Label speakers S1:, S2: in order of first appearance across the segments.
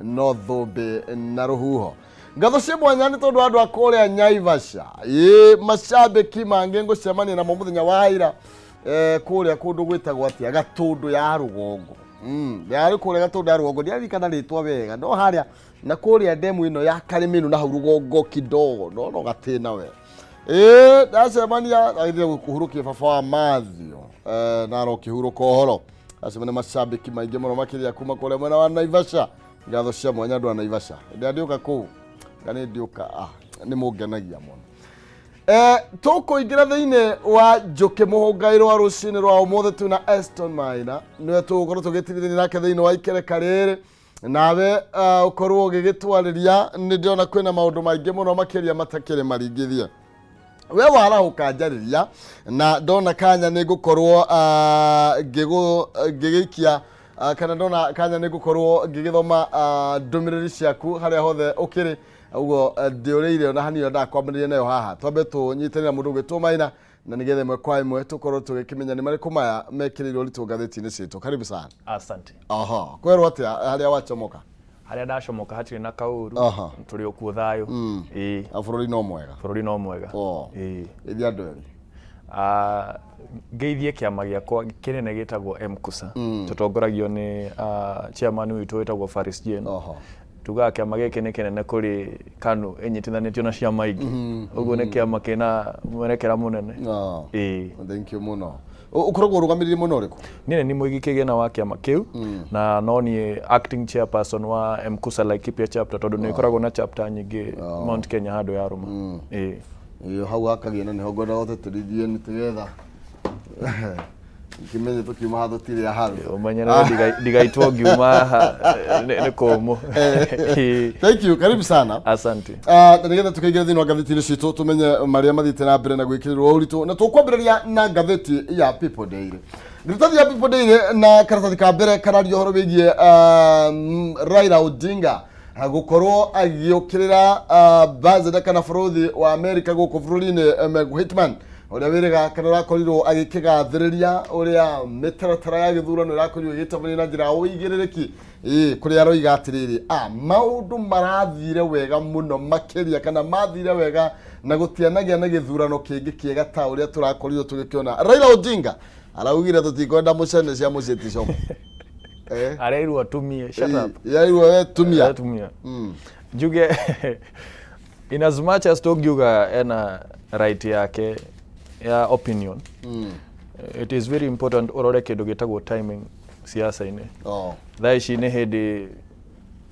S1: No thũmbĩ na rũhuho. Ngatho cia mwanya nĩ tondũ andũ a kũrĩa Nyaivasha, ĩ macambĩki mangĩ ngũcemania namo mũthenya wa ira, kũrĩa kũndũ gwĩtagwo atĩa, Gatũndũ ya rũgongo. Yarĩ kũrĩa Gatũndũ ya rũgongo, ndiaririkana rĩtwa wega, no harĩa na kũrĩa ndemu ĩno ya Karĩmĩnũ na hau rũgongo kidogo, no no gatĩna we. Ĩ ndacemania agĩthiĩ kũhurũkia baba wa Mathew, na arokĩhurũka ũhoro. Acio nĩ macambĩki maingĩ mũno makĩria kuma kũrĩa mwena wa Naivasha. Ngatho cia mwanya andũ a Naivasha. Hĩndĩ ĩrĩa ndĩũka kũu, nga nĩ ndĩũka, nĩ mũngenagia mũno. Tũkũingĩra thĩinĩ wa Njũkĩ Mũhũngai rwa rũcinĩ rwa ũmũthĩ twĩna Eston Maina, nĩwe tũgũkorwo tũgĩtirithania nake thĩinĩ wa ikereka rĩrĩ. Nawe ũkorwo ũgĩgĩtwarĩria, nĩ ndĩrona kwĩna maũndũ maingĩ mũno makĩria matakĩrĩ maringithie. We warahũka njarĩria na ndona kanya nĩ ngũkorwo ngĩgĩikia, kana ndona kanya nĩ ngũkorwo ngĩgĩthoma ndũmĩrĩri ciaku harĩa hothe ũkĩrĩ. Ũguo ndĩũrĩire ona hanini ndakwambĩrĩria nayo haha. Twambe tũnyitanĩre mũndũ ũgwĩtwo Maina na nĩgetha ĩmwe kwa ĩmwe tũkorwo tũgĩkĩmenya nĩ marĩkũ maya mekĩrĩirwo ũritũ ngathĩti-inĩ citũ. Karibu sana.
S2: Asante.
S1: Aha, kwerwo atĩa harĩa wacomoka?
S2: Harĩa ndacomoka hatirĩ na kaũru. Tũrĩ o kuo thayũ. Ĩĩ.
S1: Na bũrũri no mwega.
S2: Bũrũri no mwega.
S1: Ĩĩ. Ĩthiĩ andũ erĩ.
S2: Ngeithie kĩama gĩakwa kĩnene gĩtagwo MKUSA. Tũtongoragio nĩ chairman witũ wĩtagwo Faris Jane. Tugaga kĩama gĩkĩ nĩ kĩnene kũrĩ KANU ĩnyitithanĩtio na ciama ingĩ. Ũguo nĩ kĩama kĩna mwerekera mũnene. Ĩĩ.
S1: Thank you mũno. Ũkoragwo ũrũgamĩrĩire mwena ũrĩkũ?
S2: Niĩ nĩ mũigi kĩgĩna wa kĩama kĩu, na no niĩ acting chairperson wa MKUSA Laikipia chapter, tondũ nĩ ĩkoragwo na chapter nyingĩ Mount Kenya handũ ya rũma. Ĩĩ.
S1: Ĩyo hau hakagĩna nĩho ngwenda gũtĩtĩrithie nĩ tũgetha ngĩmenye tũkiuma haha tũtirĩ aharu.
S2: Ũmenyerere ndigaitwo ngiuma haha nĩ kũmũ.
S1: Thank you, karibu sana.
S2: Asante.
S1: Na nĩgetha tũkaingĩra thĩinĩ wa ngathĩti-inĩ citũ tũmenye marĩa mathiĩte na mbere na gwĩkĩrĩrwo ũritũ, na tũkwambĩrĩria na ngathĩti ya People Daily. Ngathĩti ya People Daily na karatathi ka mbere kararia ũhoro wĩgiĩ Raila Odinga gũkorwo agĩũkĩrĩra ambassador kana bũrũthi wa Amerika gũkũ bũrũri-inĩ, Meg Whitman, ũrĩa wĩrĩga kana ũrakorirwo agĩkĩgathĩrĩria ũrĩa mĩtaratara ya gĩthurano ĩrakorirwo ĩgĩtabanio na njĩra ya ũigĩrĩrĩki. Ĩĩ, kũrĩa aroiga atĩrĩrĩ, maũndũ marathire wega mũno makĩria kana mathire wega na gũtianagĩa na gĩthurano kĩngĩ kĩega ta ũrĩa tũrakorirwo tũgĩkĩona. Raila Odinga araugire tũtikwenda mũcene cia mũciĩ ti como.
S2: Areirwo atumie, shut up.
S1: Yairwo we tumia.
S2: Atumia. Njuge in as much as tũngiuga ena right yake ya opinion, it is very important ũrore kĩndũ gĩtagwo timing siasa-inĩ. Thaa ici nĩ hĩndĩ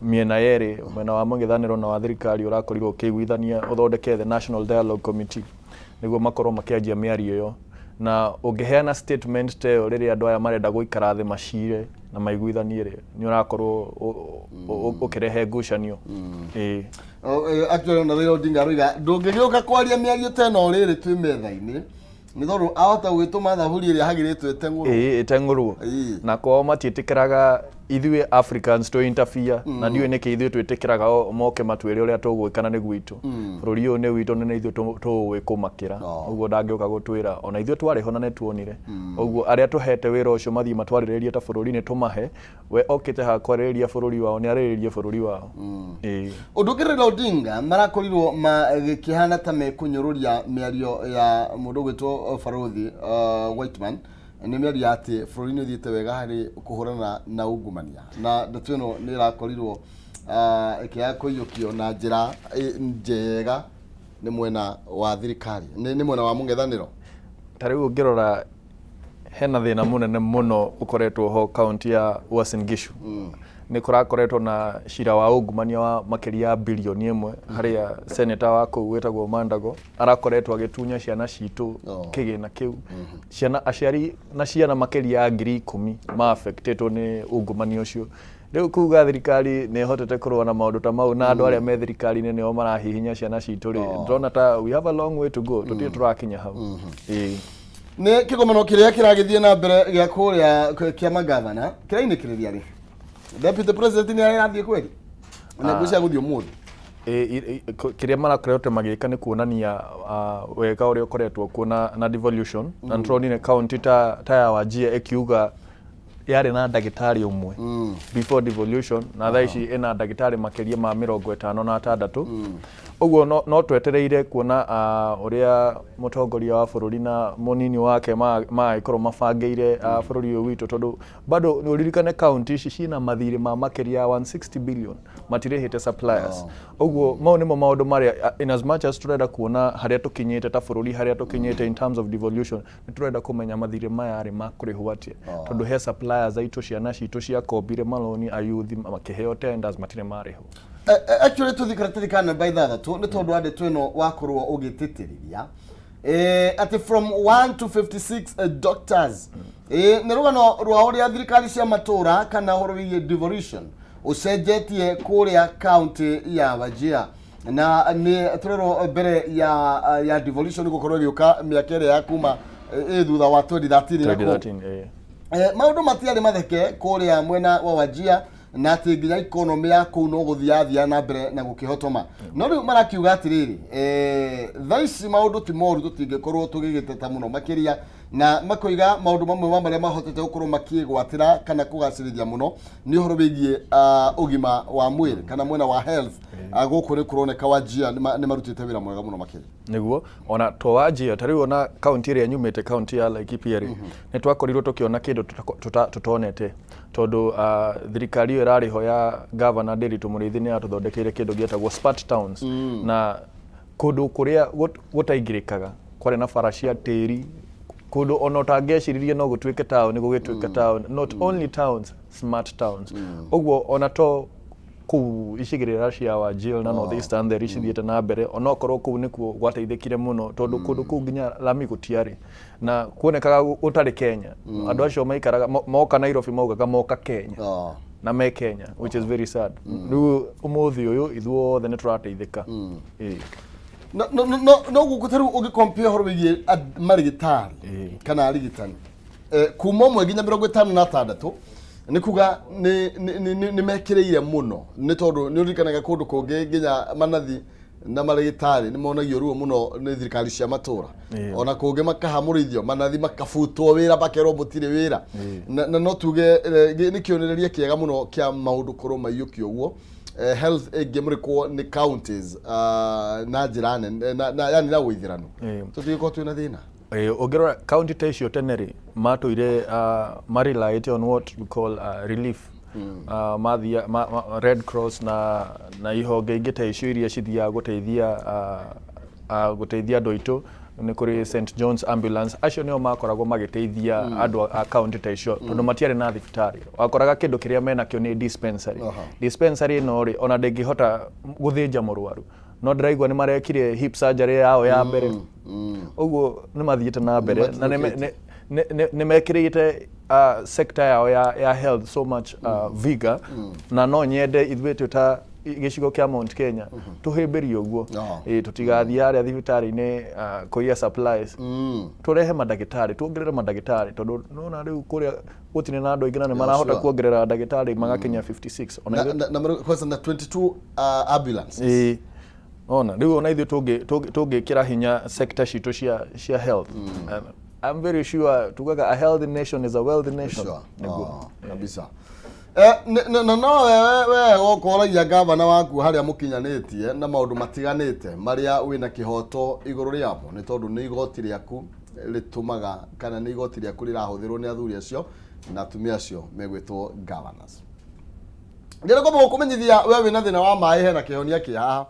S2: mĩena yerĩ, mwena wa mũng'ethanĩro na wa thirikari, ũrakorirwo ũkĩiguithania ũthondeke the National Dialogue Committee nĩguo makorwo makĩanjia mĩario ĩyo. Na ũngĩheana statement ta ĩyo rĩrĩa andũ aya marenda gũikara thĩ macire na maiguithanie rĩ, nĩ ũrakorwo ũkĩrehe ngucanio. Ĩĩ.
S1: Actually ona Raila Odinga aroiga ndũngĩgĩũka kwaria mĩario ta ĩno rĩrĩ twĩ metha-inĩ, nĩ tondũ ahota gũgĩtũma thaburi ĩrĩa hagĩrĩtwo ĩteng'ũrwo.
S2: Ĩĩ, ĩteng'ũrwo. Na kwao matiĩtĩkĩraga ithuĩ Africans tũ interfere, na ndiũĩ nĩkĩ ithuĩ twĩtĩkĩraga o moke matwĩre ũrĩa tũgwĩka na nĩ gwitũ. Bũrũri ũyũ nĩ witũ na nĩ ithuĩ tũũĩ kũmakĩra. Ũguo ndangĩũka gũtwĩra. Ona ithuĩ twarĩ ho na nĩ tuonire. Ũguo arĩa tũhete wĩra ũcio mathiĩ matwarĩrĩrie ta bũrũri nĩ tũmahe. We okĩte haha kwarĩrĩria bũrũri wao, nĩ arĩrĩrie bũrũri wao. Ĩĩ.
S1: Ũndũ ũngĩ Raila Odinga marakorirwo magĩkĩhana ta mekũnyũrũria mĩario ya mũndũ ũgwĩtwo Barũthi Whiteman, nĩ mĩario ya atĩ bũrũri nĩ ũthiĩte wega harĩ kũhũrana na ungumania, na ndeto ĩno nĩ ĩrakorirwo ĩkĩaga kũiyũkio na njĩra njega nĩ mwena wa thirikari, nĩ mwena wa mũng'ethanĩro.
S2: Ta rĩu ũngĩrora hena thĩna mũnene mũno ũkoretwo ho kaunti ya Uasin Gishu. Nĩ kũrakoretwo na cira wa ungumania wa makĩria ya bilioni 1, harĩa senator wa kũu wĩtagwo Mandago arakoretwo agĩtunya ciana citũ kĩgĩna kĩu. Ciana, aciari na ciana makĩria ya 10,000 ma affectĩtwo nĩ ungumania ũcio. Rĩu kuga thirikari nĩ ĩhotete kũrũa na maũndũ ta mau na andũ arĩa me thirikari-inĩ nĩo marahihinya ciana citũ rĩ, ndĩrona ta we have a long way to go, tũtirĩ tũrakinya hau. Ĩĩ.
S1: Nĩ kĩgomano kĩrĩa kĩragĩthiĩ na mbere gĩa kũrĩa kĩa magavana kĩrainĩkĩrĩria rĩ, deputy president nĩ arathiĩ kweri na ngũcia gũthiĩ ũmũthĩ?
S2: Kĩrĩa marakoretwo magĩka nĩ kuonania wega ũrĩa ũkoretwo kuo na devolution, na nĩtũronire county ta ya Wajir ĩkiuga Yarĩ na ndagĩtarĩ ũmwe before devolution, na thaa ici ĩna ndagĩtarĩ makĩria ma 56. Ũguo no twetereire kuona ũrĩa mũtongoria wa bũrũri na mũnini wake magagĩkorwo mabangĩire bũrũri ũyũ witũ, tondũ bado nĩ ũririkane kaunti ici ciĩna mathirĩ ma makĩria ya 160 billion matirĩhĩte suppliers. Ũguo mau nĩmo maũndũ marĩa, in as much as tũrenda kuona harĩa tũkinyĩte ta bũrũri, harĩa tũkinyĩte in terms of devolution, nĩ tũrenda kũmenya mathirĩ maya rĩ makũrĩhwo atĩa, tondũ he suppliers aitũ, ciana citũ ciakombire maroni, ayuthi makĩheo tenders, matirĩ marĩhwo.
S1: Actually tũthiĩ karatathi ka namba 6, nĩ tondũ wa ndeto ĩno wakorwo ũgĩtĩtĩrithia atĩ from 1 to 56 doctors. Nĩ rũgano rwa ũrĩa thirikari cia matũra kana ũhoro wĩgiĩ devolution ũcenjetie kũrĩa kaunti ya Wajir, na nĩ tũrerwo mbere ya devolution gũkorwo ĩgĩũka mĩaka ĩrĩa ya kuma thutha wa 2013 na kũu.
S2: 2013, eh.
S1: Maũndũ matiarĩ matheke kũrĩa mwena wa Wajir, na atĩ nginya economy ya kũu no gũthiathia na mbere na gũkĩhotoma. No rĩu marakiuga atĩrĩrĩ, thaa ici maũndũ ti moru, tũtingĩkorwo tũgĩgĩteta mũno makĩria, na makoiga maũndũ mamwe ma marĩa mahotete gũkorwo makĩgwatĩra kana kũgacĩrithia mũno nĩ ũhoro wĩgiĩ ũgima wa mwĩrĩ kana mwena wa health. Gũkũ nĩ kũroneka Wajir nĩ marutĩte wĩra mwega mũno makĩria.
S2: Nĩguo ona to Wajir, ta rĩu ona kaunti ĩrĩa nyumĩte, kaunti ya Laikipia rĩ, nĩ twakorirwo tũkĩona kĩndũ tũtonete, tondũ thirikari ĩyo ĩrarĩ ho ya Governor Ndiritu Mũrĩithi nĩ yatũthondekeire kĩndũ gĩetagwo smart towns, na kũndũ kũrĩa gũtaingĩrĩkaga kwarĩ na bara cia tĩri, kũndũ ona ũtangĩeciririe no gũtuĩke town gũgĩtuĩka town. Not only towns, smart towns. Ũguo ona to kũu icigĩrĩra cia Wajir na North Eastern theri cithiĩte na mbere, onokorwo kũu nĩkuo gwateithĩkire mũno, tondũ kũndũ kũu nginya lami gũtiarĩ na kuonekaga gũtarĩ Kenya. Andũ acio maikaraga moka Nairobi maugaga moka Kenya na me Kenya, which is very sad. Rĩu ũmũthĩ ũyũ ithuothe nĩ tũrateithĩka. Ĩĩ.
S1: No gũkũ ta rĩu ũgĩcompare ũhoro wĩgiĩ marĩgĩtarĩ kana arigitani, kuma 1 nginya 56, nĩ kuga nĩ mekĩrĩire mũno, nĩ tondũ nĩ ũririkanaga kũndũ kũngĩ nginya manathi na marĩgĩtarĩ nĩ monagio ruo mũno nĩ thirikari cia matũra. Ona kũngĩ makahamũrithio, manathi makabutwo wĩra, makerwo mũtirĩ wĩra. Na no tuge nĩ kĩonereria kĩega mũno kĩa maũndũ korwo maiyũkio ũguo. Health ĩngĩmũrĩkwo nĩ counties na njĩra nene na yani na ũithĩrano, tũtigĩkorwo twĩna thĩna.
S2: Ũngĩrora kaunti ta icio tene rĩ, matũire marelyĩte on what we call relief, mathia Red Cross na ihonge ingĩ ta icio iria cithiaga gũteithia andũ aitũ. Nĩ kũrĩ St John's Ambulance, acio nĩo makoragwo magĩteithia andũ a kaunti ta icio, tondũ matiarĩ na thibitarĩ. Wakoraga kĩndũ kĩrĩa menakĩo nĩ dispensary. Dispensary ĩno rĩ, ona ndĩngĩhota gũthĩnja mũrwaru, no ndĩraigua nĩ marekire hip surgery yao ya mbere. Ũguo nĩ mathiĩte na mbere na nĩ mekĩrĩte sector yao ya health so much vigor, na no nyende ithuĩ twĩ ta gĩcigo kĩa Mount Kenya tũhĩmbĩrie ũguo. Ĩ, tũtigathiĩ harĩa thibitarĩ-inĩ kũiya supplies. Tũrehe mandagĩtarĩ, tuongerere mandagĩtarĩ, tondũ nona rĩu kũrĩa gũtirĩ na andũ aingĩ na nĩ marahota kuongerera ndagĩtarĩ magakinya 56. Ona
S1: Na kwanza na 22 ambulances.
S2: Ĩĩ, ona rĩu ona ithuĩ tũngĩkĩra hinya sector citũ cia health, I'm very sure tugaga a healthy nation is a wealthy nation. Nĩguo.
S1: Oh, kabisa. Na no we gũkoragia gavana waku harĩa mũkinyanĩtie na maũndũ matiganĩte marĩa wĩna kĩhoto igũrũ rĩamo, nĩ tondũ nĩ igoti rĩaku rĩtũmaga kana nĩ igoti rĩaku rĩrahũthĩrwo nĩ athuri acio na atumia acio megwĩtwo governors. Ndĩrenda kwamba gũkũmenyithia we wĩna thĩna wa maĩ, hena kĩhonia kĩ haha.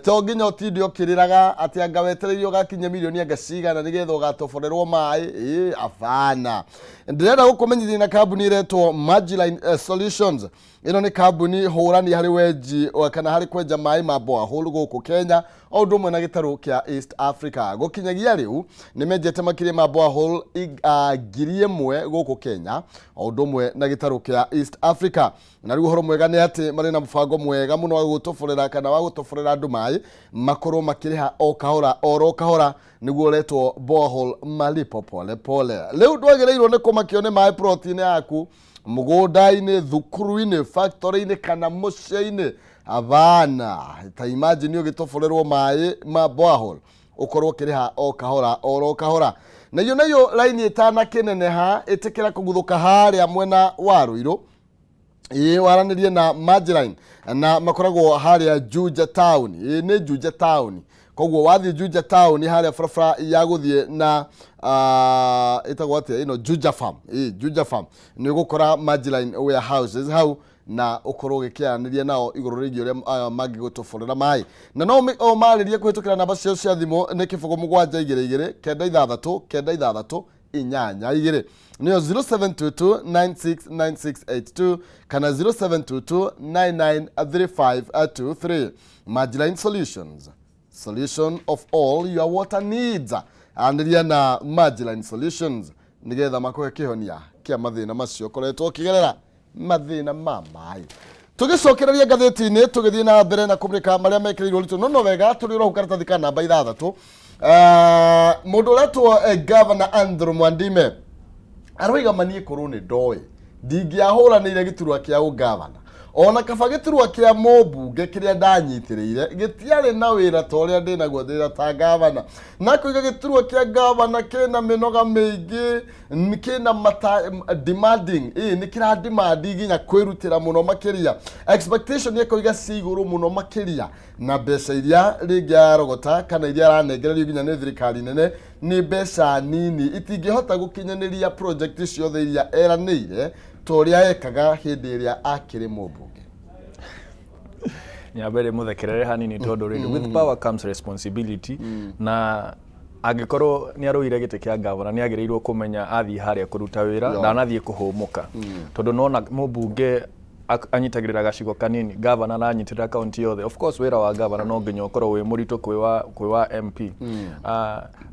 S1: To nginya ũtinde ũkĩrĩraga atĩ anga wetereire ũgakinyia milioni anga cigana nĩgetha ũgatoborerwo maĩ. Ĩ abana, ndĩrenda gũkũmenyithia na kambuni ĩretwo Magiline Solutions. Ĩno nĩ kambuni hũrani harĩ wenji kana harĩ kwenja maĩ ma borehole gũkũ Kenya o ũndũ ũmwe na gĩtarũ kĩa East Africa. Gũkinyagia rĩu nĩ menjete makĩria ma borehole 1,000 gũkũ Kenya o ũndũ ũmwe na gĩtarũ kĩa East Africa. Na rĩu ũhoro mwega nĩ atĩ marĩ na mũbango mwega mũno wa gũtoborera kana wa gũtoborera andũ maĩ makorwo makĩrĩha o kahora oro kahora, nĩguo ũretwo borehole malipo pole pole. Rĩu ndwagĩrĩirwo nĩ kũmakio nĩ maĩ plot-inĩ yaku, mũgũnda-inĩ, thukuru-inĩ, factory-inĩ kana mũciĩ-inĩ. Abana, ta imagine ũgĩtoborerwo maĩ ma borehole ũkorwo ũkĩrĩha o kahora oro kahora. Nayo nayo raini ĩtanakĩneneha ĩtĩkĩra kũguthũka harĩa mwena wa Ruiru, ĩĩ waranĩrie na Majiline na makoragwo harĩa Juja Town. Ĩĩ nĩ Juja Town, koguo wathiĩ Juja Town harĩa barabara ya gũthiĩ na ĩtagwo atĩa ĩno, Juja Farm. Ĩĩ Juja Farm, nĩ ũgũkora Majiline warehouses hau na ũkorwo ũgĩkĩaranĩria nao igũrũ rĩgiĩ ũrĩa mangĩgũtoborera maĩ, na no ũmarĩrie kũhĩtũkĩra namba ciao cia thimũ nĩ 0 7 2 2 9 6 9 6 8 2, nĩyo 0722969682 kana 0722993523. Majiline Solutions, solution of all your water needs. Anĩria na Majiline Solutions nĩgetha makũhe kĩhonia kĩa mathĩna macio ũkoretwo ũkĩgerera, mathĩna ma maĩ. Tũgĩcokereria ngathĩti-inĩ, tũgĩthiĩ na mbere na kũmũrĩka marĩa mekĩrĩirwo ũritũ no wega tũrĩ oro karatathi ka namba 6. Mũndũ ũretwo Governor Andrew Mwandime aroiga maniĩ korwo nĩ ndoĩ ndingĩahũranĩire gĩturwa kĩa ũgavana, ona kaba gĩturwa kĩa mũmbunge kĩrĩa ndanyitĩrĩire gĩtiarĩ na wĩra ta ũrĩa ndĩnaguo ndĩra ta gavana. Na kũiga gĩturwa kĩa gavana kĩna mĩnoga mĩingĩ, kĩna mata demanding, ĩ nĩ kĩra demand nginya kwĩrutĩra mũno makĩria, expectation ĩkoiga ci igũrũ mũno makĩria, na mbeca iria rĩngĩ ararogota kana iria aranengererio nginya nĩ thirikari nene nĩ mbeca nini, itingĩhota gũkinyanĩria project ciothe iria eranĩire ta ũrĩa ekaga hĩndĩ ĩrĩa akĩrĩ mũmbunge.
S2: Nyambe rĩmũthekerere hanini tondũ rĩrĩ, with power comes responsibility, na angĩkorwo nĩ arũire gĩtĩ kĩa gavana nĩ agĩrĩirwo kũmenya athiĩ harĩa kũruta wĩra, ndanathiĩ kũhũmũka, tondũ nona mũmbunge anyitagĩrĩra gacigo kanini, gavana aranyitĩrĩra kaunti yothe. Of course wĩra wa gavana no nginya ũkorwo wĩ mũritũ kwĩ wa MP.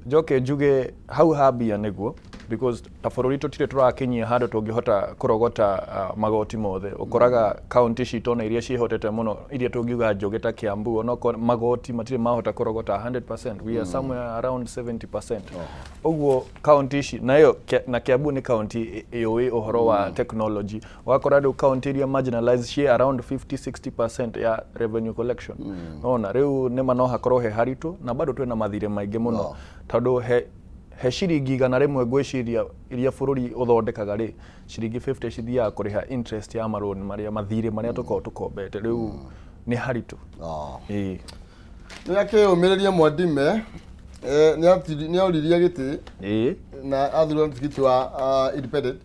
S2: Njoke njuge hau hambia nĩguo because ta bũrũri tũtirĩ tũrakinyia handũ tũngĩhota kũrogota magoti mothe. Ũkoraga kaunti citũ ona iria ciĩhotete mũno, iria tũngiuga njũgĩ ta Kiambu, onokorwo magoti matirĩ mahota kũrogota 100%, we are somewhere around 70%. Ũguo kaunti ici nayo na Kiambu nĩ kaunti yũĩ ũhoro wa technology, ũgakora rĩu kaunti iria marginalized ciĩ around 50 60% ya revenue collection. Nona rĩu nĩma no hakorwo he haritũ na bado twĩna mathirĩ maingĩ mũno, tondũ he ciringi 100 ngwĩciria iria bũrũri ũthondekaga rĩ, ciringi 50 cithiaga kũrĩha interest ya marũni marĩa, mathirĩ marĩa tũkoragwo tũkombete. Rĩu nĩ haritũ. Ĩĩ.
S1: Nĩ akĩyũmĩrĩria Mwandime, nĩ oririe gĩtĩ na athurwo na tigiti wa independent,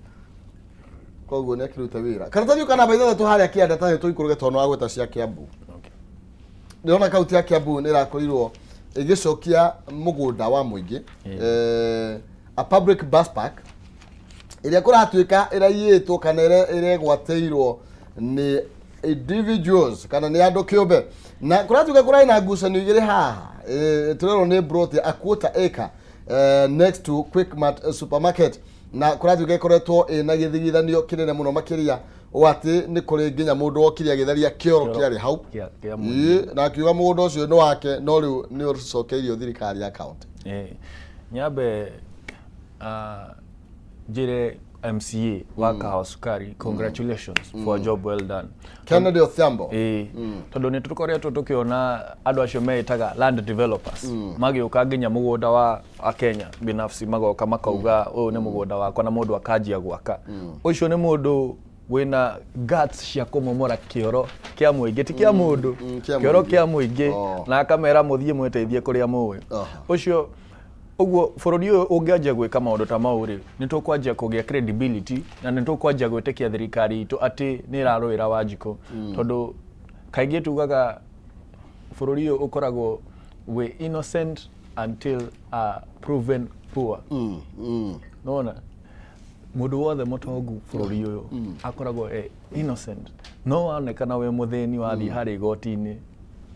S1: koguo nĩ akĩruta wĩra. Karatathi ka namba 6 harĩa kĩanda tarĩ tũikũrũke tondũ wagweta cia Kiambu. Ndĩrona kaunti ya Kiambu nĩ ĩrakorirwo ĩgĩcokia mũgũnda wa mũingĩ, a public bus park ĩrĩa kũratuĩka ĩraiyĩtwo kana ĩregwatĩirwo nĩ individuals kana nĩ andũ kĩũmbe, na kũratuĩka kũrarĩ na ngucanio igĩrĩ haha. Tũrerwo nĩ plot a quarter acre next to Quickmart supermarket, na kũratuĩka ĩkoretwo ĩna gĩthigithanio kĩnene mũno makĩria ũũ atĩ nĩ kũrĩ nginya mũndũ wokire agĩtharia kĩoro kĩarĩ hau
S2: kĩa mũingĩ.
S1: Ĩĩ, na akiuga mũgũnda ũcio nĩ wake, no rĩu nĩ ũcokeirio thirikari ya kaunti.
S2: Nyambe njĩre MCA wa Kahawa Sukari, congratulations for a job well done.
S1: Kennedy Odhiambo.
S2: Ĩĩ, tondũ nĩ tũkoretwo tũkĩona andũ acio meĩtaga land developers magĩũka nginya mũgũnda wa Akenya binafsi, magoka makauga ũyũ nĩ mũgũnda wakwa, na mũndũ akanjia gwaka. Ũcio nĩ mũndũ wĩna guts cia kũmomora kĩoro kĩa mũingĩ, ti kĩa mũndũ,
S1: kĩa
S2: kĩoro
S1: mũingĩ.
S2: Kĩa mũingĩ, na akamera mũthiĩ mwĩteithie kũrĩa mũĩ. Ũcio ũguo bũrũri ũyũ ũngĩanjia gwĩka maũndũ ta mau rĩ, nĩ tũkwanjia kũgĩa credibility na nĩ tũkwanjia gwĩtĩkia thirikari itũ atĩ nĩ ĩrarũĩra Wanjikũ, tondũ kaingĩ tugaga bũrũri ũyũ ũkoragwo wĩ innocent until proven poor. Nona mũndũ wothe mũtongu bũrũri ũyũ akoragwo e innocent, no wonekana wĩ mũthĩni wathiĩ harĩ igoti-inĩ,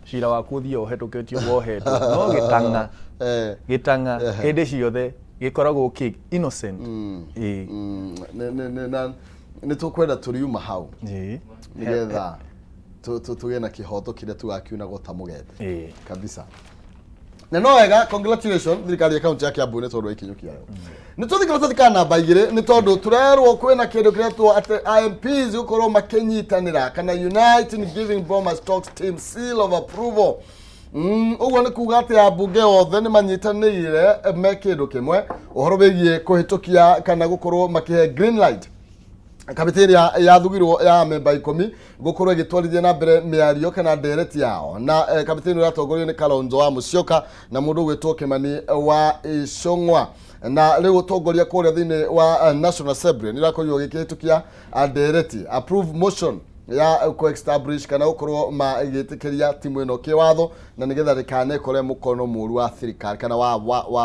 S2: cira waku ũthiĩ ũhetũkĩtio wohetwo, no gĩtang'a gĩtang'a hĩndĩ ciothe gĩkoragwo kĩ innocent. Ĩĩ.
S1: Na nĩ tũkwenda tũriuma hau nĩgetha tũgĩe na kĩhoto kĩrĩa tũgakiunagwo ta mũgete. Kabisa, na no wega, congratulations thirikari ya kaunti ya Kiambu nĩ tondũ wa ikinyũkia rĩu. Nĩ tũthiĩ karatathi ka namba 2, nĩ tondũ tũrerwo kwĩna kĩndũ kĩretwo atĩ IMPs gũkorwo makĩnyitanĩra kana unite in giving Bomas Talks team seal of approval. Ũguo nĩ kuga atĩ ambunge othe nĩ manyitanĩire me kĩndũ kĩmwe ũhoro wĩgiĩ kũhĩtũkia kana gũkorwo makĩhe green light kamĩtĩ ĩrĩa yathugirwo ya memba 10 gũkorwo ĩgĩtwarithia na mbere mĩario kana ndereti yao na kamĩtĩ ĩno ĩratongorio nĩ Kalonzo wa Musyoka na mũndũ ũgwĩtwo Kimani wa Ichung'wa. Na rĩu ũtongoria kũrĩa thĩinĩ wa National Assembly nĩ ũrakorirwo ũgĩkĩhĩtũkia ndereti approve motion ya kũ-establish kana gũkorwo magĩtĩkĩria timu ĩno kĩwatho na nĩgetha rĩkanekore mũkono mũru wa thirikari kana wa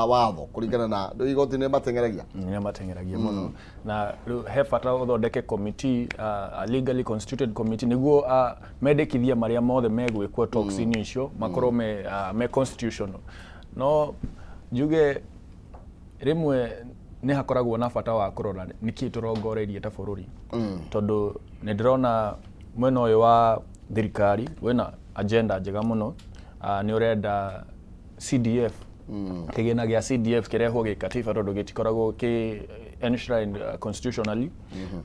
S1: watho kũringana na igoti nĩ mateng'eragia.
S2: Nĩ mateng'eragia mũno, na rĩu he bata ũthondeke committee, a legally constituted committee, nĩguo mendekithia marĩa mothe megwĩkwo talks-inĩ icio makorwo me constitutional. No njuge rĩmwe nĩ hakoragwo na bata wa kũrora nĩkĩ tũrongoreirie ta bũrũri, tondũ nĩ ndĩrona mwena ũyũ wa thirikari wĩna agenda njega mũno. Nĩ ũrenda CDF, kĩgĩna gĩa CDF kĩrehwo gĩkatiba, tondũ gĩtikoragwo kĩ enshrined constitutionally.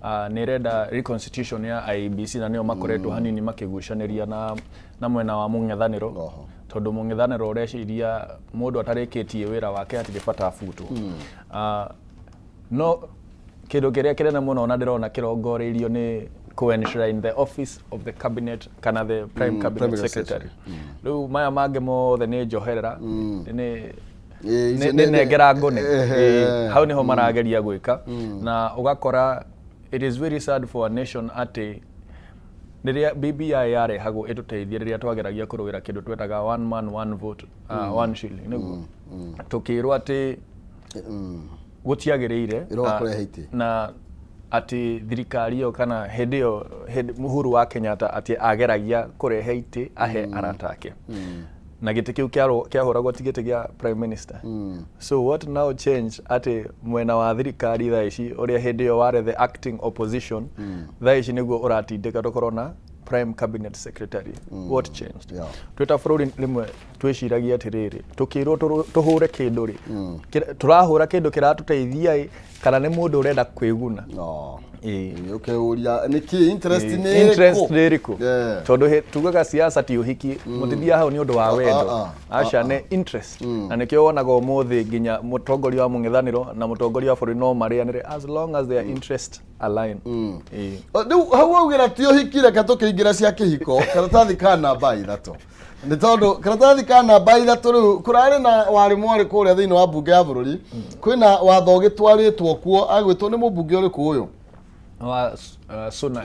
S2: Nĩ ĩrenda reconstitution ya IEBC, na nĩo makoretwo hanini makĩgucanĩria na mwena wa mũng'ethanĩro, tondũ mũng'ethanĩro ũreciria mũndũ atarĩkĩtie wĩra wake hatirĩ bata abutwo. No kĩndũ kĩrĩa kĩnene mũno na ndĩrona kĩrongoreirio nĩ kũ-enshrine the office of the cabinet kana the prime cabinet
S1: Prime
S2: secretary. Rĩu maya mangĩ mothe nĩ njoherera, nĩ
S1: icio
S2: nĩ nengera ngũnĩ. Hau nĩho marageria gwĩka, na ũgakora it is very sad for a nation atĩ rĩrĩa BBI yarehagwo ĩtũteithie, rĩrĩa twageragia kũrũĩra kĩndũ twetaga one man one vote, one shilling, nĩguo tũkĩrwo atĩ gũtiagĩrĩire.
S1: Ĩroka kũrehe itĩ.
S2: Na atĩ thirikari ĩyo kana hĩndĩ ĩyo, hĩndĩ Uhuru wa Kenyatta, atĩ ageragia kũrehe itĩ ahe arata ake, na gĩtĩ kĩu kĩahũragwo ti gĩtĩ gĩa prime minister. So what now change atĩ mwena wa thirikari thaa ici, ũrĩa hĩndĩ ĩyo warĩ the acting opposition, thaa ici nĩguo ũratindĩka tũkorwo na prime cabinet secretary? What changed? Twĩ ta bũrũri rĩmwe twĩciragia atĩrĩrĩ, tũkĩrwo tũhũre kĩndũ rĩ, tũrahũra kĩndũ kĩratũteithia ĩ, kana nĩ mũndũ ũrenda kwĩguna?
S1: No.
S2: Ĩĩ.
S1: Ũkeyũria nĩkĩ interest nĩ
S2: Interest
S1: ĩrĩkũ?
S2: nĩ ĩrĩkũ? Tondũ tugaga siasa ti ũhiki, mũtithiaga hau nĩ ũndũ wa wendo. Aca, nĩ interest, na nĩkĩo wonaga ũmũthĩ nginya mũtongoria wa mũng'ethanĩro na mũtongoria wa bũrũri no marĩanĩre as long as their interest align. Ĩĩ.
S1: Rĩu hau waugĩra ti ũhiki, reke tũkĩingĩra cia kĩhiko, karatathi ka namba 3, nĩ tondũ karatathi ka namba 3 rĩu kũrarĩ na warĩ mwarĩ kũrĩa thĩinĩ wa mbunge ya bũrũri, kwĩna watho ũgĩtwarĩtwo kuo, agwĩtwo nĩ mũmbunge ũrĩkũ ũyũ?
S2: Wa Suna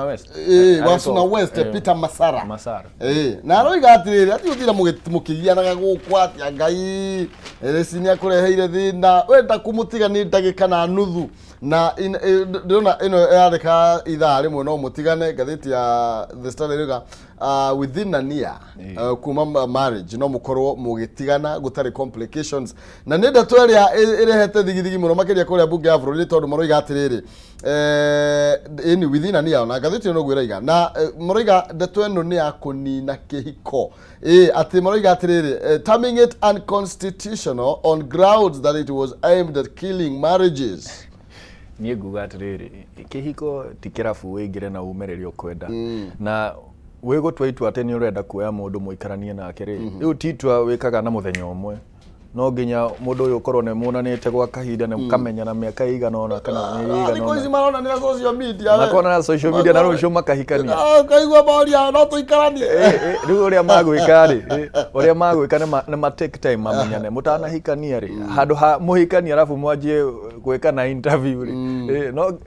S2: West.
S1: Ĩĩ, wa Suna West. Peter Masara.
S2: Masara.
S1: Ĩĩ, na aroiga atĩrĩrĩ, atĩ ũthira mũkĩgianaga gũkũ atĩa, Ngai rĩci nĩ akũreheire thĩna, wenda kũmũtiga nĩ ndagĩka na nuthu, na ndĩrona ĩno yarĩka ithaa rĩmwe no mũtigane. Ngathĩti ya The Standard ĩrauga within a year kuma marriage no mũkorwo mũgĩtigana gũtarĩ complications, na nĩ ndeto ĩrĩa ĩrehete thigithigi mũno makĩria kũrĩa mbunge ya bũrũri, nĩ tondũ maroiga atĩrĩrĩ, ĩni within a year, na ngathĩti ĩno noguo ĩraiga, na maroiga ndeto ĩno nĩ ya kũnina kĩhiko. Ĩ atĩ maroiga atĩrĩrĩ, terming it unconstitutional on grounds that it was aimed at killing marriages.
S2: Niĩ nguga atĩrĩrĩ, kĩhiko ti kĩrabu wĩingĩre na ume rĩrĩa ũkwenda, na wĩ gũtua itua atĩ nĩ ũrenda kuoya mũndũ mũikaranie nake rĩ, rĩu ti itua wĩkaga na mũthenya ũmwe. No nginya mũndũ ũyũ ũkorwo nĩ muonanĩte gwa kahinda na mũkamenyana mĩaka ĩigana ũna kana mĩeri ĩigana
S1: Thikũ ici
S2: ũna.
S1: maronanĩra social media we.
S2: Makonana social media na rũciũ makahikania.
S1: Ah, ũkaigua moria no tũikaranie.
S2: Rĩu ũrĩa magwĩka rĩ, ũrĩa magwĩka nĩ ma take time mamenyane mũtanahikania rĩ, handũ ha mũhikanie arabu mwanjie gwĩka na interview rĩ. No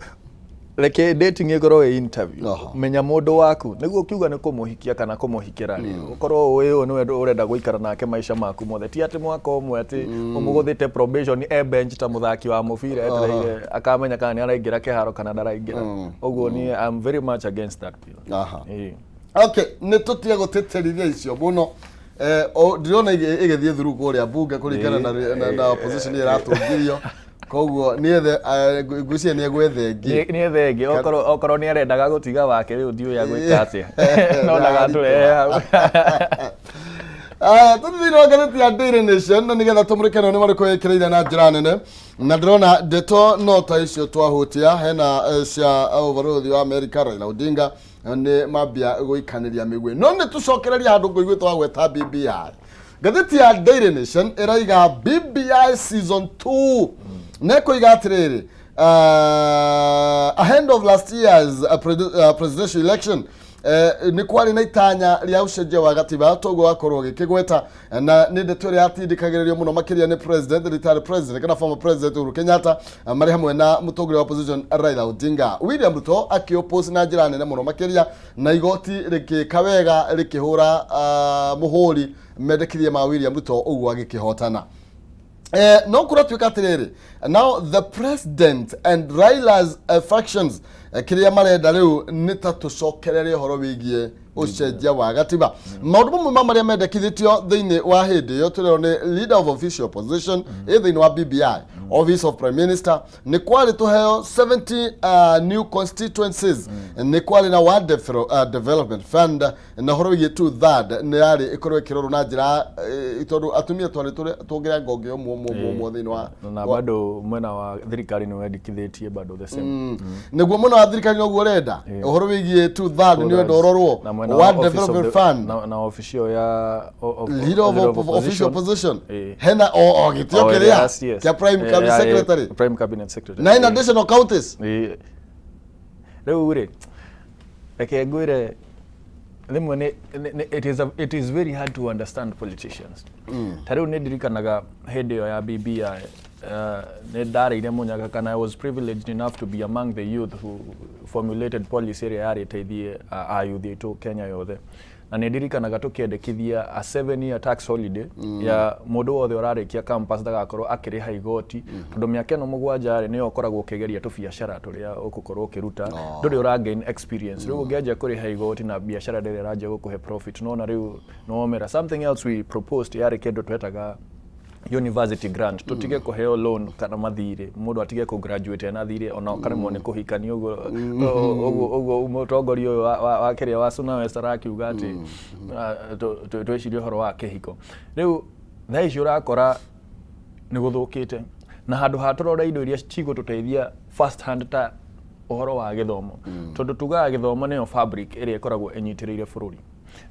S2: reke dating ĩkorwo ĩ interview. Menya mũndũ waku nĩguo ũkiuga nĩ kũmũhikia kana kũmũhikĩra rĩ, ũkorwo ũĩ ũyũ nĩwe ũrenda gũikara nake maica maku mothe, ti atĩ mwaka ũmwe atĩ ũmũgũthĩte probation e bench ta mũthaki wa mũbira etereire akamenya kana nĩ araingĩra kĩharo kana ndaraingĩra. Ũguo niĩ I'm very much against that bill. Ĩĩ.
S1: Okay, nĩ tũtige gũtĩtĩrithia icio mũno. Ndĩrona ĩgĩthiĩ through kũrĩa mbunge kũringana na opposition ĩratũngirio, koguo nĩ ethe ngwĩciria nĩ egwetha ĩngĩ.
S2: Nĩ ethe ĩngĩ, okorwo nĩ arendaga gũtiga wake, rĩu ndiũĩ agwĩka atĩa, no ndagatũrehe hau.
S1: Aya, tũthiĩ thĩinĩ wa ngathĩti ya Daily Nation na nĩgetha tũmũrĩke nao nĩ marĩkũ ĩkĩrĩire na njĩra nene, na ndĩrona ndeto no ta icio twahutia, hena cia ũbarũthi wa Amerika Raila Odinga. Nĩ mambia gũikanĩria mĩguĩ, no nĩ tũcokereria handũ ngũiguĩte wa gweta BBI. Ngathĩti ya Daily Nation ĩraiga BBI season 2 na ĩkoiga atĩrĩrĩ, ahead of last year's presidential election, nĩ kwarĩ na itanya rĩa ũcenjia wa gatiba, toguo wakorwo gĩkĩgweta, na nĩ ndeto ĩrĩa yatindĩkagĩrĩrio mũno makĩria nĩ president, retired president kana former president Uhuru Kenyatta, marĩ hamwe na mũtongoria wa opposition Raila Odinga. William Ruto akĩoppose na njĩra nene mũno makĩria, na igoti rĩkĩka wega rĩkĩhũra mũhũri mendekithia ma William Ruto, ũguo agĩkĩhotana. No kũratuĩka atĩrĩrĩ, now the president and Raila's factions, kĩrĩa marenda rĩu nĩ ta tũcokerere ũhoro wĩgiĩ ũcenjia wa gatiba. Maũndũ mamwe ma marĩa mendekithĩtio thĩinĩ wa hĩndĩ ĩyo tũrerwo nĩ leader of official opposition ĩ thĩinĩ wa BBI, office of prime minister, nĩ kwarĩ tũheo 70 new constituencies, nĩ kwarĩ na one development fund, na ũhoro wĩgiĩ two third nĩ yarĩ ĩkorwo ĩkĩrorwo na njĩra, tondũ atumia twarĩ tuongerera ngonge ũmwe ũmwe ũmwe ũmwe thĩinĩ wa
S2: na bado mwena wa thirikari nĩ wendekithĩtie bado the same.
S1: Nĩguo mwena wa thirikari noguo ũrenda ũhoro wĩgiĩ two third nĩ ũrenda ũrorwo
S2: na mwena wa
S1: one
S2: office of
S1: development fund
S2: na office ĩyo ya
S1: leader of official opposition hena o gĩtĩo
S2: Oh,
S1: kĩrĩa
S2: yes.
S1: kĩa prime cabinet secretary.
S2: Prime cabinet secretary.
S1: Nine additional counties.
S2: Rĩu rĩ, reke ngwĩre, rĩmwe it is very hard to understand politicians. Ta rĩu nĩ ndirikanaga hĩndĩ ĩyo ya BBI, nĩ ndarĩire mũnyaka kana I was privileged enough to be among the youth who formulated policy ĩrĩa yarĩ ĩteithie ayuthi aitũ Kenya yothe, na nĩ ndirikanaga tũkĩendekithia a 7 year tax holiday ya mũndũ wothe ũrarĩkia campus ndagakorwo akĩrĩha igoti, tondũ mĩaka ĩno 7 rĩ, nĩyo ũkoragwo ũkĩgeria tũbiacara tũrĩa ũgũkorwo ũkĩruta, ndũrĩ ũra gain experience. Rĩu ũngĩanjia kũrĩha igoti na biacara ndĩrĩ ĩranjia gũkũhe profit, nona rĩu nĩwomera. Something else we proposed yarĩ kĩndũ twetaga university grant, tutige kũheo loan kana mathirĩ, mũndũ atige kũ graduate ena thirĩ, ona ũkaremwo nĩ kũhikania, ũguo ũguo ũguo mũtongoria ũyũ wa kĩrĩa wa Suna West arakiuga atĩ twĩcirie ũhoro wa kĩhiko. Rĩu thaa ici ũrakora nĩ gũthũkĩte, na handũ ha tũrore indo iria cigũtũteithia first hand ta ũhoro wa gĩthomo, tondũ tugaga gĩthomo nĩyo fabric ĩrĩa ĩkoragwo ĩnyitĩrĩire bũrũri,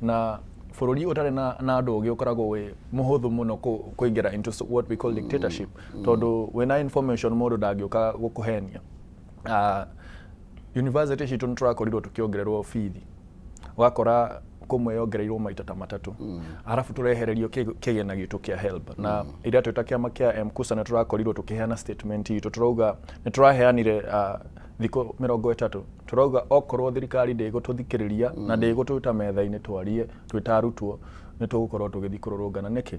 S2: na bũrũri ũtarĩ na andũ ũgĩ ũkoragwo wĩ mũhũthũ mũno kũingĩra into what we call dictatorship, tondũ wĩna information mũndũ ndangĩũka gũkũhenia. University citũ nĩ tũrakorirwo tũkĩongererwo bithi, ũgakora kũmwe yongereirwo maita ta matatũ, arabu tũrehererio kĩgĩna gitũ kĩa HELB, na iria twĩta kĩama kĩa MKUSA nĩ tũrakorirwo tũkĩheana statement itũ, tũrauga nĩ tũraheanire thikũ 30, tũrauga okorwo thirikari ndĩgũtũthikĩrĩria na ndĩgũtwĩta metha-inĩ twarie twĩ ta arutwo, nĩ tũgũkorwo tũgĩthiĩ kũrũrũngana. Nĩkĩ?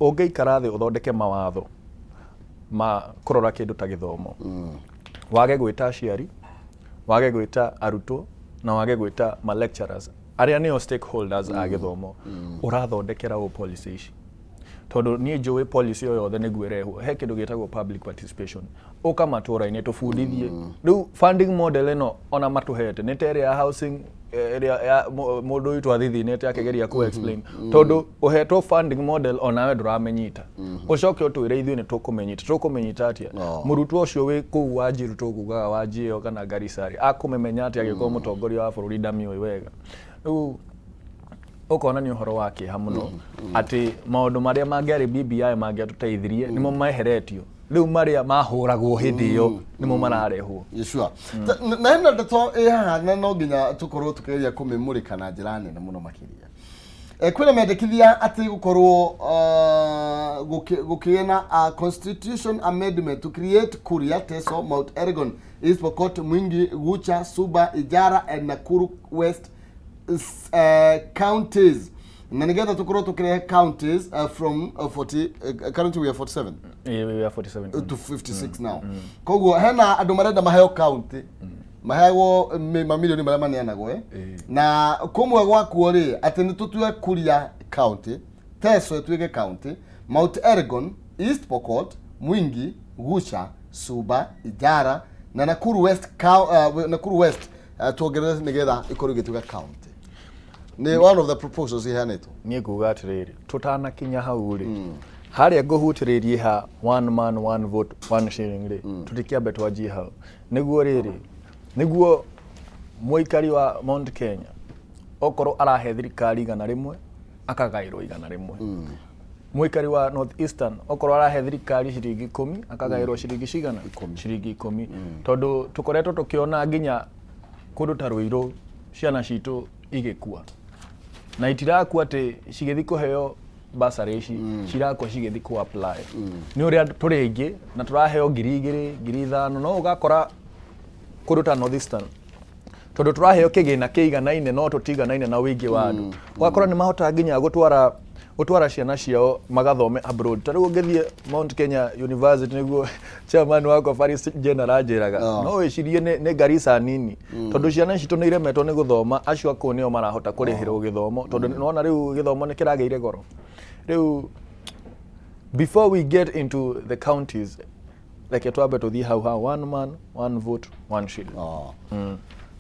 S2: Ũngĩikara thĩ ũthondeke mawatho ma kũrora kĩndũ ta gĩthomo, wage gwĩta aciari, wage gwĩta arutwo, na wage gwĩta ma lecturers arĩa nĩo stakeholders a gĩthomo, ũrathondekera ũ policy ici? Tondũ niĩ njũĩ policy o yothe nĩguo ĩrehwo he kĩndũ gĩtagwo public participation, ũka matũra-inĩ tũbundithie. Rĩu funding model ĩno ona matũhete nĩ ta ĩrĩa ya housing, ĩrĩa ya mũndũ witũ athithinĩte akĩgeria kũ explain, tondũ ũhetwo funding model onawe ndũramĩnyita, ũcoke ũtwĩre ithuĩ nĩ tũkũmĩnyita. Tũkũmĩnyita atĩa?
S1: No.
S2: Mũrutwo ũcio wĩ kũu Wanjiru, tũkugaga Wanjĩo kana Garissa rĩ, akũmĩmenya atĩa angĩkorwo mũtongoria wa bũrũri ndamĩũĩ wega? Rĩu ũkona nĩ ũhoro wa kĩeha mũno atĩ maũndũ marĩa mangĩarĩ BBI mangĩatũteithirie nĩmo meheretio, rĩu marĩa mahũragwo hĩndĩ ĩyo nĩmo mararehwo.
S1: Yeshua. Na hena ndeto ĩ haha na no nginya tũkorwo tũkĩgeria kũmĩmũrĩka na njĩra nene mũno makĩria. Kwĩna mendekithia atĩ gũkorwo gũkĩgĩa na constitution amendment to create Kuria, Teso, Mount Elgon, East Pokot, Mwingi, Gucha, Suba, Ijara and Nakuru West counties, na nigetha tũkorwo tũkĩrehe counties from 40, currently we are 47.
S2: We are 47.
S1: To 56 now. Koguo hena andũ marenda maheo county, maheagwo mamirioni marĩa maneanagwo, eh? Na kũmwe gwakuo rĩ, atĩ nĩ tũtue Kuria county, Teso ĩtuĩke county, Mount Elgon, East Pokot, Mwingi, Gucha, Suba, Ijara na Nakuru West, Nakuru West tuongerere nĩgetha ĩkorwo ĩgĩtuĩka county. Nĩ one of the proposals iheanĩtwo.
S2: Niĩ nguga atĩrĩrĩ, tũtanakinya hau rĩ, harĩa ngũhutĩrĩrie ha one man one vote one shilling rĩ, tũtikĩambe twanjie hau, nĩguo rĩrĩ, nĩguo Mũikari wa Mount Kenya okorwo arahe thirikari 100, akagaĩrwo 100. Mũikari wa North Eastern okorwo arahe thirikari ciringi 10, akagaĩrwo ciringi cigana? Ciringi 10. Tondũ tũkoretwo tũkĩona nginya kũndũ ta Rũirũ ciana citũ igĩkua, na itirakua atĩ cigĩthiĩ kũheo basarĩ ici, cirakua cigĩthiĩ kũ apply nĩ ũrĩa tũrĩ aingĩ na tũraheo 2000, 5000. No ũgakora kũndũ ta North Eastern, tondũ tũraheo kĩgĩna kĩiganaine no tũtiganaine na ũingĩ wa andũ, ũgakora nĩ mahotaga nginya gũtwara ciana ciao magathome abroad. Ta rĩu ũngĩthiĩ Mount Kenya University, nĩguo chairman wakwa Faris Jane aranjĩraga, no wĩcirie nĩ Garissa nini, tondũ ciana citũ nĩ iremetwo nĩ gũthoma, acio a kũu nĩo marahota kũrĩhĩrwo gĩthomo, tondũ nĩwona rĩu gĩthomo nĩ kĩragĩire goro. Rĩu before we get into the counties, reke twambe tũthiĩ hau ha one man, one vote, one shilling.
S1: Oh.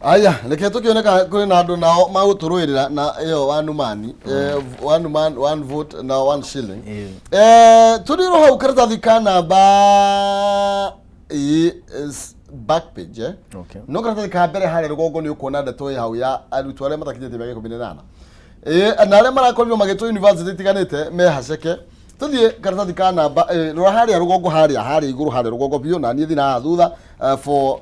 S1: Aya, reke tũkĩone kũrĩ na andũ nao magũtũrũĩrĩra na ĩyo one man, one man, one vote na one shilling. Tũrĩ hau karatathi ka namba ĩ is back page, eh?
S2: Okay.
S1: No karatathi ka mbere harĩa rũgongo nĩ ũkuona ndeto ĩ hau ya arutwo arĩa matakinyĩtie mĩaka 18 na arĩa marakorirwo magĩtwo university itiganĩte me haceke. Tũthiĩ karatathi ka namba, rora harĩa rũgongo, harĩa igũrũ, harĩa rũgongo biũ, na niĩ thiĩ na haha thutha for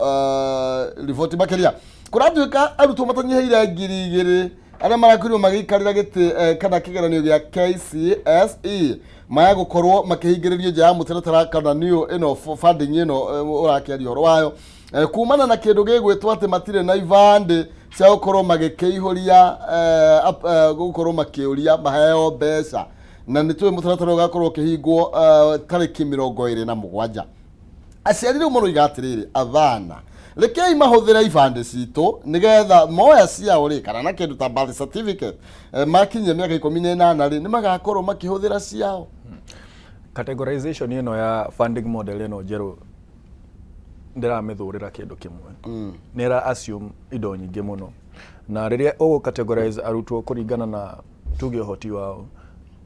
S1: riboti makĩria. Kũratuĩka arutwo matanyihĩire 2000 arĩa marakorirwo magĩikarĩra gĩtĩ kana kĩgeranio gĩa KCSE maya gũkorwo makĩhingĩrĩrio nja ya mũtaratara kana nĩyo ĩno funding ĩno ũrakĩaria ũhoro wayo, kumana na kĩndũ gĩgwĩtwo atĩ matirĩ na ibandĩ cia gũkorwo magĩkĩihũria, gũkorwo makĩũria maheo mbeca. Na nĩ tũĩ mũtaratara ũgakorwo ũkĩhingwo tarĩki 27. Aciari rĩu maroiga atĩrĩrĩ, athana rekei mahũthĩre ibandĩ citũ nĩgetha moya ciao rĩ, kana na kĩndũ ta birth certificate, makinyia mĩaka 18 rĩ, nĩ magakorwo makĩhũthĩra ciao.
S2: Categorization ĩno ya funding model ĩno njerũ ndĩramĩthũrĩra kĩndũ kĩmwe, nĩ ĩra assume indo nyingĩ mũno. Na rĩrĩa ũgũ categorize arutwo kũringana na tuge ũhoti wao,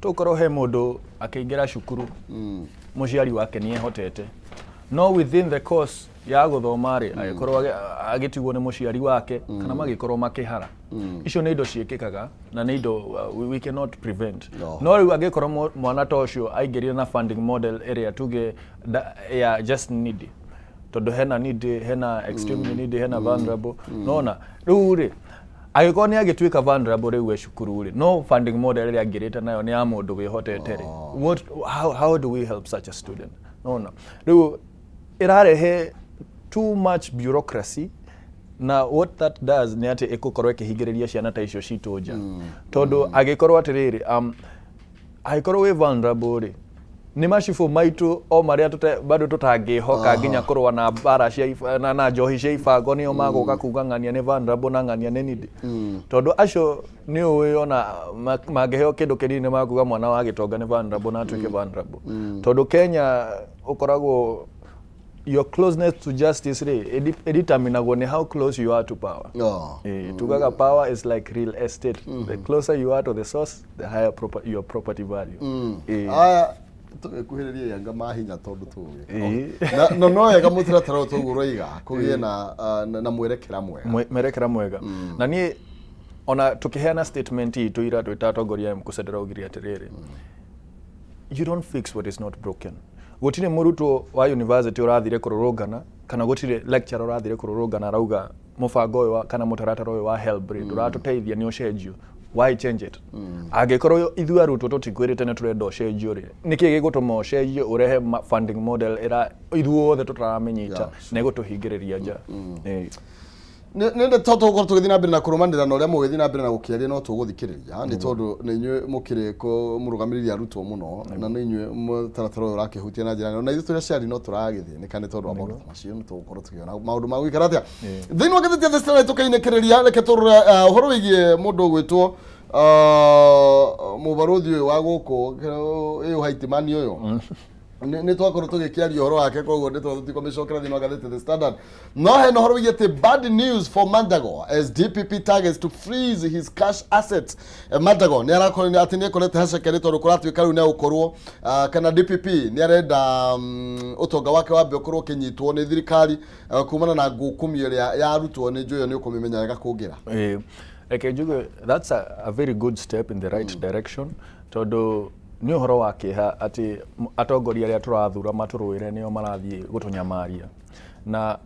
S2: tũkorwo he mũndũ akĩingĩra cukuru mũciari wake nĩ ehotete, no within the course ya gũthoma rĩ, agĩkorwo agĩtigwo nĩ mũciari wake kana magĩkorwo makĩhara. Icio nĩ indo ciĩkĩkaga na nĩ indo we cannot prevent.
S1: No.
S2: No rĩu angĩkorwo mwana ta ũcio aingĩrire na funding model ĩrĩa tuge ya just needy, tondũ hena needy, hena extremely needy, hena vulnerable, nona rĩu rĩ, angĩkorwo nĩ agĩtuĩka vulnerable rĩu e cukuru rĩ, no funding model ĩrĩa angĩrĩte nayo nĩ ya mũndũ wĩhotete rĩ, how do we help such a student? Nona rĩu ĩrarehe too much bureaucracy, na what that does nĩ atĩ ĩgũkorwo ĩkĩhingĩrĩria ciana ta icio citũ nja, tondũ angĩkorwo atĩrĩrĩ, angĩkorwo wĩ vulnerable rĩ, nĩ macibũ maitũ o marĩa bado tũtangĩhoka nginya kũrũa na mbara cia na njohi cia ibango, nĩo magũka kuga ng'ania nĩ vulnerable na ng'ania nĩ needy, tondũ acio nĩ ũĩ ona mangĩheo kĩndũ kĩnini nĩ makuga mwana wa gĩtonga nĩ vulnerable na atuĩke vulnerable. Tondũ Kenya ũkoragwo your closeness to justice rĩ, ĩdeterminagwo nĩ how close you are to power. Tugaga power is like real estate: the closer you are to the source, the higher your property value.
S1: Aya, tũgĩkuhĩrĩria yanga mahinya tondũ tũĩ na no wega mũtaratara ũyũ toguo ũroiga kũgĩe na mwerekera mwega.
S2: Mwerekera mwega. Na niĩ ona tũkĩheana statement itũ ira twĩta atongoria a MKUSA, ndĩraugire atĩrĩrĩ, you don't fix what is not broken. Gũtirĩ mũrutwo wa university ũrathire kũrũrũngana, kana gũtirĩ lecturer ũrathire kũrũrũngana arauga mũbango ũyũ kana mũtaratara ũyũ wa HELB rĩ, ndũratũteithia, nĩ ũcenjio. Why change it? Angĩkorwo ithuĩ arutwo tũtikwĩrĩte nĩ tũrenda ũcenjio rĩ, nĩkĩ gĩgũtũma ũcenjio ũrehe funding model ĩra ithuothe tũtaramĩnyita na ĩgũtũhingĩrĩria nja?
S1: Nĩ ndeto tũgũkorwo tũgĩthiĩ na mbere na kũrũmanĩrĩra na ũrĩa mũgĩthiĩ na mbere na gũkĩaria, no tũgũthikĩrĩria nĩ tondũ nĩ inyuĩ mũkĩrĩ mũrũgamĩrĩri arutwo mũno, na nĩ inyuĩ mũtaratara ũyũ ũrakĩhutia na njĩra nene. Na ithuĩ tũrĩ aciari no tũragĩthĩnĩka nĩ tondũ wa maũndũ ta macio. Nĩ tũgũkorwo tũkĩona maũndũ ma gũikara atĩa thĩinĩ wa ngathĩti ya The Standard. Tũkainĩkĩrĩria, reke tũrore ũhoro wĩgiĩ mũndũ ũgwĩtwo mũbarũthi ũyũ wa gũkũ ĩũ Haitimani ũyũ. Nĩ twakorwo tũgĩkĩaria ũhoro wake, koguo nĩ tũtikũmĩcokera thĩinĩ wa ngathĩti The Standard. No hena ũhoro wĩgiĩ atĩ bad news for Mandago as DPP targets to freeze his cash assets. Mandago nĩ arakorwo atĩ nĩ ekorete haceke nĩ tondũ kũratuĩka rĩu nĩ egũkorwo kana DPP nĩ arenda ũtonga wake wambe ũkorwo ũkĩnyitwo nĩ thirikari kumana na ngũkũmi ĩrĩa yarutwo nĩ njũĩ ĩyo nĩ ũkũmĩmenya wega kũngĩra.
S2: Reke njuge that's a very good step in the right direction, tondũ nĩ ũhoro wa kĩeha atĩ atongoria arĩa tũrathura matũrũĩre nĩo marathiĩ gũtũnyamaria, na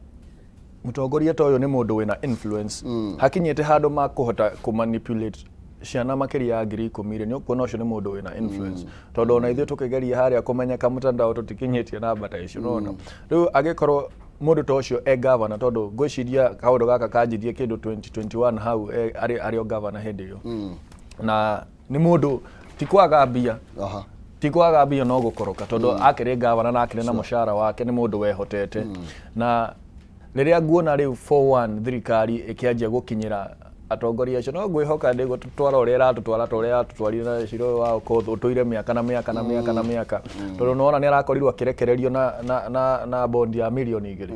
S2: mũtongoria ta ũyũ nĩ mũndũ wĩna influence hakinyĩte handũ ma kũhota kũmanipulate ciana makĩria ya 10,000 rĩ, nĩ ũkuona ũcio nĩ mũndũ wĩna influence, tondũ ona ithuĩ tũkĩgeria harĩa kũmenyeka mtandao tũtikinyĩtie namba ta icio. Nona rĩu angĩkorwo mũndũ ta ũcio e gavana, tondũ ngwĩciria kaũndũ gaka kanjirie kĩndũ 2021 hau arĩ o gavana hĩndĩ ĩyo, na nĩ mũndũ ti kwaga mbia, ti kwaga mbia, no gũkoroka, tondũ akĩrĩ gavana na akĩrĩ na mũcara wake, nĩ mũndũ wehotete. Na rĩrĩa nguona rĩu for one thirikari ĩkĩanjia gũkinyĩra atongoria acio, no ngwĩhoka ndĩgũtwara ũrĩa ĩratũtwara ta ũrĩa yatũtwarire na cira ũyũ wa Okoth ũtũire mĩaka na mĩaka na mĩaka na mĩaka, tondũ nĩwona nĩ arakorirwo akĩrekererio na bondi ya mirioni 2.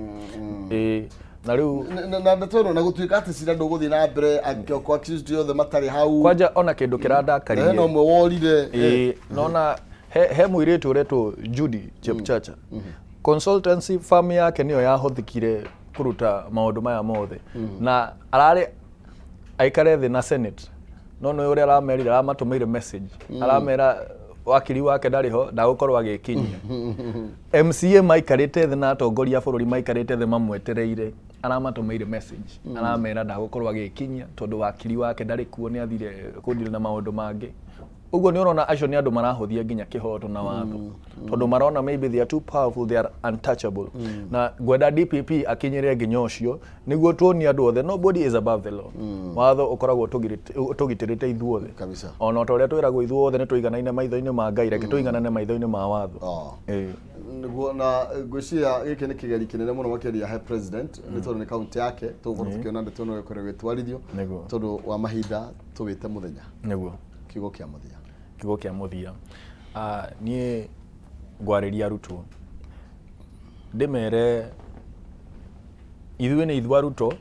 S2: Ĩĩ, na rĩu
S1: Na ndeto ĩno na gũtuĩka atĩ cira ndũgũthiĩ na mbere angĩkorwo accused othe matarĩ hau.
S2: Kwanja ona kĩndũ kĩrandakaririe
S1: hena ũmwe worire.
S2: Ĩĩ, nona he mũirĩtu ũretwo Judy Chepchacha, consultancy firm yake nĩyo yahũthĩkire kũruta maũndũ maya mothe, na ararĩ aikare thĩ na Senate, no nĩ ũrĩa aramerire, aramatũmĩire message, aramera wakiri wake ndarĩ ho, ndagũkorwo agĩkinyia. MCA maikarĩte thĩ na atongoria a bũrũri maikarĩte thĩ mamwetereire, aramatũmĩire message, aramera ndagũkorwo agĩkinyia tondũ wakiri wake ndarĩ kuo, nĩ athire kũdeal na maũndũ mangĩ. Ũguo nĩ ũrona acio nĩ andũ marahũthia nginya kĩhoto na watho, tondũ marona maybe they are too powerful, they are untouchable. Na ngwenda DPP akinyĩre nginya ũcio nĩguo tuonie andũ othe nobody is above the law. Watho ũkoragwo ũtũgitĩrĩte ithuothe. Ona ta ũrĩa twĩragwo ithuothe nĩ tũiganaine maitho-inĩ ma Ngai, reke tũiganane maitho-inĩ ma watho. Ĩĩ.
S1: Nĩguo, na ngwĩciria gĩkĩ nĩ kĩgeri kĩnene mũno makĩria he president, nĩ tondũ nĩ kaunti yake. Tũgũkorwo tũkĩona ndeto ĩno ĩkorwo ĩgĩtwarithio. Tondũ wa mahinda, tũwĩte mũthenya. Kiugo kĩa mũthia.
S2: Kiugo kĩa mũthia, niĩ ngwarĩria arutwo ndĩmere ithuĩ nĩ ithuĩ arutwo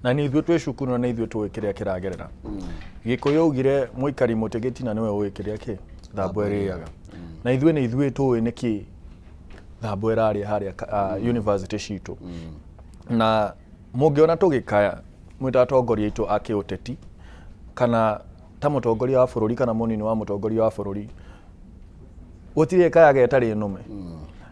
S2: na nĩ ithuĩ twĩ cukuru na nĩ ithuĩ tũĩ kĩrĩa kĩragerera. Gĩkũyũ augire mũikari mũtĩ gĩtina nĩwe ũĩ kĩrĩa kĩ thambwe ĩrĩaga, na ithuĩ nĩ ithuĩ tũĩ nĩkĩ thambwe ĩrarĩa harĩa university citũ. Na mũngĩona tũgĩkaya mwĩ ta atongoria aitũ a kĩũteti, kana ta mũtongoria wa bũrũri kana mũnini wa mũtongoria wa bũrũri, gũtirĩ ĩkayaga ĩtarĩ nũme.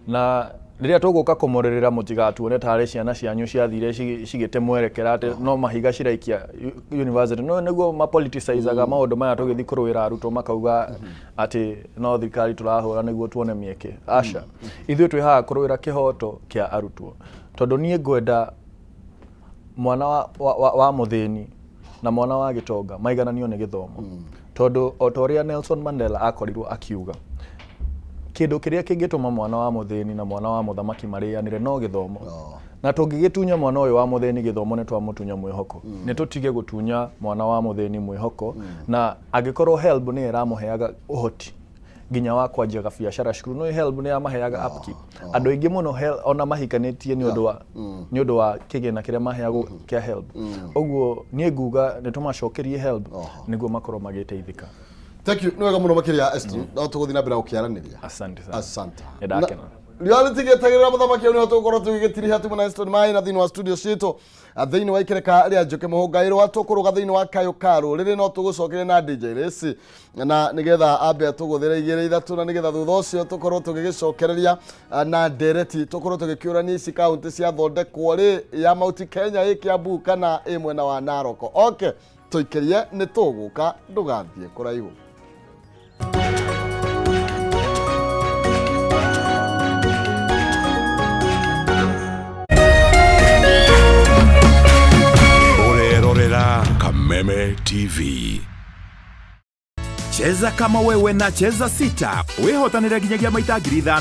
S2: Na rĩrĩa tũgũka kũmũrĩrĩra, mũtigatuone tarĩ ciana cianyu ciathire cigĩte mwerekera atĩ no mahiga ciraikia university. No nĩguo mapoliticizaga maũndũ maya, tũgĩthiĩ kũrũĩra arutwo makauga atĩ no thirikari tũrahũra nĩguo tuone mĩeke. Aca, ithuĩ twĩ haha kũrũĩra kĩhoto kĩa arutwo, tondũ niĩ ngwenda mwana wa mũthĩni na mwana wa gĩtonga maigananio nĩ gĩthomo, tondũ o ta ũrĩa Nelson Mandela akorirwo akiuga, kĩndũ kĩrĩa kĩngĩtũma mwana wa mũthĩni na mwana wa mũthamaki marĩanĩre no gĩthomo. Na tũngĩgĩtunya mwana ũyũ wa mũthĩni gĩthomo, nĩ twamũtunya mwĩhoko. Nĩ tũtige gũtunya mwana wa mũthĩni mwĩhoko. Na angĩkorwo HELB nĩ ĩramũheaga ũhoti nginya wa kwanjia gabiacara cukuru, no HELB nĩ yamaheaga upkeep andũ aingĩ mũno ona mahikanĩtie nĩ ũndũ wa kĩgĩna kĩrĩa maheagwo kĩa HELB. Ũguo niĩ nguga nĩ tũmacokerie HELB nĩguo makorwo magĩteithĩka.
S1: Thank you, nĩ wega mũno makĩria, Eston. No tũgũthiĩ na mbere na gũkĩaranĩria.
S2: Asante sana.
S1: Asante.
S2: Nĩ ndakena.
S1: Riũa rĩtigĩtagĩrĩra mũthamaki, nĩho tũgũkorwo tũgĩgĩtiriha timu na Eston Mai na thĩinĩ wa studio citũ thĩinĩ wa ikereka rĩa Njũkĩ Mũhũngaĩrwa. Tũkũrũga thĩinĩ wa kayũ ka rũrĩrĩ, no tũgũcokerie na DJ Rĩci na nĩgetha ambe atũgũthĩre igĩrĩ ithatũ, na nĩgetha thutha ũcio tũkorwo tũgĩgĩcokereria na ndereti, tũkorwo tũgĩkĩũrania ici kaunti ciathondekwo rĩ, ya Mount Kenya ĩ Kiambu kana ĩ mwena wa Narok. Okay, tũikĩrie, nĩ tũgũka, ndũgathiĩ kũraihu.
S3: Ũrerorera Kameme TV.
S4: Cheza kama wewe na Cheza 6 wĩhotanĩre nginyagia maita 5,000.